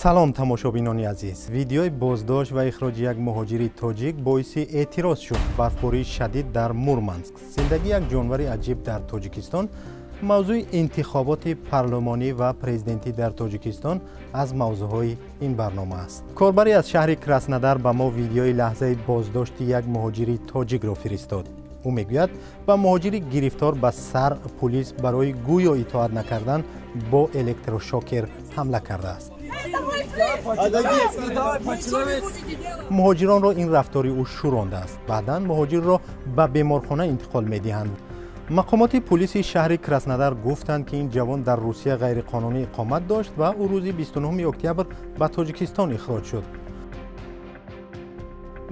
Салом, тамошобинони азиз. Видеои боздошт ва ихроҷи як муҳоҷири тоҷик боиси эътироз шуд. Барфбории шадид дар Мурманск, зиндагии як ҷонвари аҷиб дар Тоҷикистон, мавзӯи интихоботи парлумонӣ ва президентӣ дар Тоҷикистон аз мавзӯъҳои ин барнома аст. Корбаре аз шаҳри Краснодар ба мо видеои лаҳзаи боздошти як муҳоҷири тоҷикро фиристод. Ӯ мегӯяд, ба муҳоҷири гирифтор ба сар пулис барои гӯё итоат накардан бо электрошокер ҳамла кардааст. Муҳоҷиронро ин рафтори ӯ шӯрондааст. Баъдан муҳоҷирро ба беморхона интиқол медиҳанд. Мақомоти пулиси шаҳри Краснодар гуфтанд, ки ин ҷавон дар Русия ғайриқонунӣ иқомат дошт ва ӯ рӯзи 29 октябр ба Тоҷикистон ихроҷ шуд.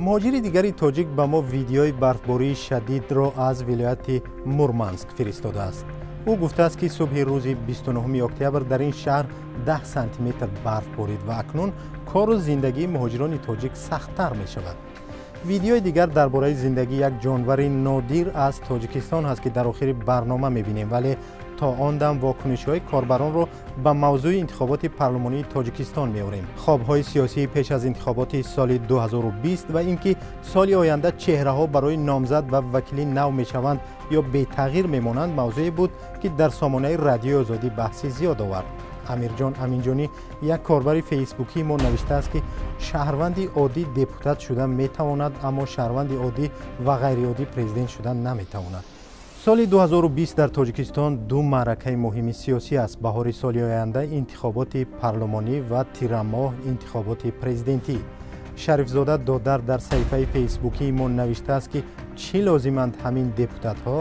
Муҳоҷири дигари тоҷик ба мо видеои барфбории шадидро аз вилояти Мурманск фиристодааст. Ӯ гуфтааст, ки субҳи рӯзи 29 октябр дар ин шаҳр 10 сантиметр барф борид ва акнун кору зиндагии муҳоҷирони тоҷик сахттар мешавад. Видеои дигар дар бораи зиндагии як ҷонвари нодир аз Тоҷикистон ҳаст, ки дар охири барнома мебинем, вале то он дам вокунишҳои корбаронро ба мавзӯи интихоботи парлумонии Тоҷикистон меорем. Хобҳои сиёсии пеш аз интихоботи соли 2020 ва ин ки соли оянда чеҳраҳо барои номзад ва вакили нав мешаванд ё бетағйир мемонанд, мавзӯе буд, ки дар сомонаи Радиои Озодӣ баҳси зиёд овард. Амирҷон Аминҷонӣ, як корбари фейсбукии мо, навиштааст, ки шаҳрванди оддӣ депутат шуда метавонад, аммо шаҳрванди оддӣ ва ғайриоддӣ президент шуда наметавонад. Соли 2020 дар Тоҷикистон ду маъракаи муҳими сиёсӣ аст. Баҳори соли оянда интихоботи парлумонӣ ва тирамоҳ интихоботи президентӣ. Шарифзода Додар дар саҳифаи фейсбукии мо навиштааст, ки чӣ лозиманд ҳамин депутатҳо,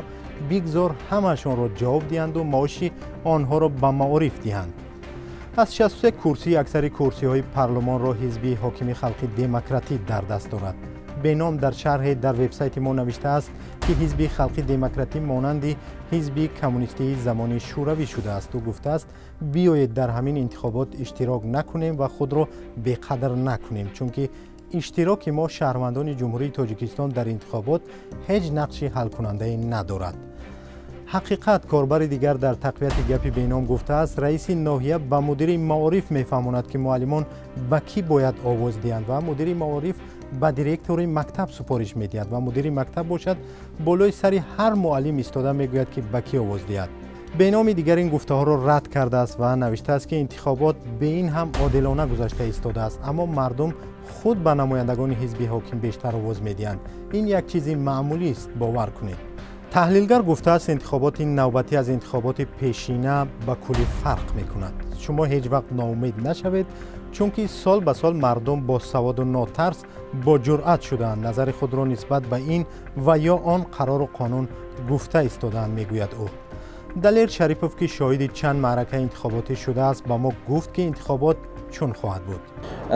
бигзор ҳамаашонро ҷавоб диҳанду маоши онҳоро ба маориф диҳанд. Аз 63 курсӣ аксари курсиҳои парлумонро ҳизби ҳокими Халқи Демократӣ дар даст дорад. Беном дар шарҳе дар вебсайти мо навиштааст, ки ҳизби Халқи Демократӣ монанди ҳизби коммунистии замони Шӯравӣ шудааст. Ӯ гуфтааст, биёед дар ҳамин интихобот иштирок накунем ва худро беқадр накунем, чунки иштироки мо шаҳрвандони Ҷумҳурии Тоҷикистон дар интихобот ҳеҷ нақши ҳалкунандае надорад. Ҳақиқат, корбари дигар, дар тақвияти гапи беном гуфтааст, раиси ноҳия ба мудири маориф мефаҳмонад, ки муаллимон ба кӣ бояд овоз диҳанд, ва мудири маориф ба директори мактаб супориш медиҳад, ва мудири мактаб бошад болои сари ҳар муаллим истода мегӯяд, ки ба кӣ овоз диҳад. Беноми дигар ин гуфтаҳоро рад кардааст ва навиштааст, ки интихобот бе ин ҳам одилона гузашта истодааст, аммо мардум худ ба намояндагони ҳизби ҳоким бештар овоз медиҳанд. Ин як чизи маъмулист, бовар кунед. Таҳлилгар гуфтааст, интихоботи навбатӣ аз интихоботи пешина ба куллӣ фарқ мекунад. Шумо ҳеҷ вақт ноумед нашавед, чунки сол ба сол мардум бо саводу нотарс, бо ҷуръат шудаанд, назари худро нисбат ба ин ва ё он қарору қонун гуфта истодаанд, мегӯяд ӯ. Далер Шарипов, ки шоҳиди чанд маъракаи интихоботӣ шудааст, ба мо гуфт, ки интихобот чун хоҳад буд.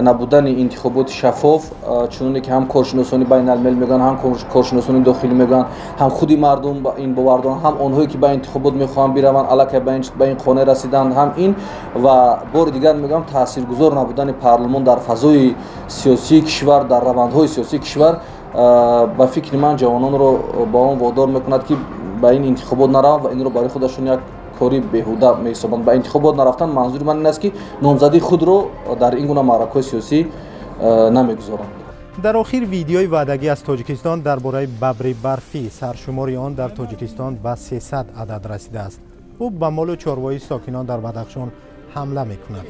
Набудани интихоботи шаффоф, чуноне ки ҳам коршиносони байналмилал мегӯянд, ҳам коршиносони дохилӣ мегӯянд, ҳам худи мардум ин бовар доранд, ҳам онҳое ки ба интихобот мехоҳанд бираванд, аллакай ба ин қонеъ расиданд, ҳам ин ва бори дигар мегӯям, таъсиргузор набудани парлумон дар фазои сиёсии кишвар, дар равандҳои сиёсии кишвар, ба фикри ман, ҷавононро ба он водор мекунад, ки ба ин интихобот нараванд ва инро барои худашон як кори беҳуда меҳисобанд. Ба интихобот нарафтан манзури ман ин аст, ки номзадии худро дар ин гуна маъракаҳои сиёсӣ намегузоранд. Дар охир видеои ваъдагӣ аз Тоҷикистон дар бораи бабри барфӣ. Саршумори он дар Тоҷикистон ба 300 адад расидааст. Ӯ ба молу чорвои сокинон дар Бадахшон ҳамла мекунад.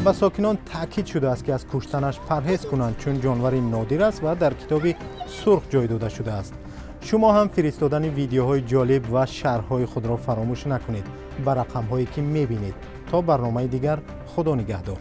Ба сокинон таъкид шудааст, ки аз куштанаш парҳез кунанд, чун ҷонвари нодир аст ва дар китоби сурх ҷой дода шудааст. Шумо ҳам фиристодани видеоҳои ҷолиб ва шарҳҳои худро фаромӯш накунед ба рақамҳое, ки мебинед. То барномаи дигар, Худо нигаҳдор.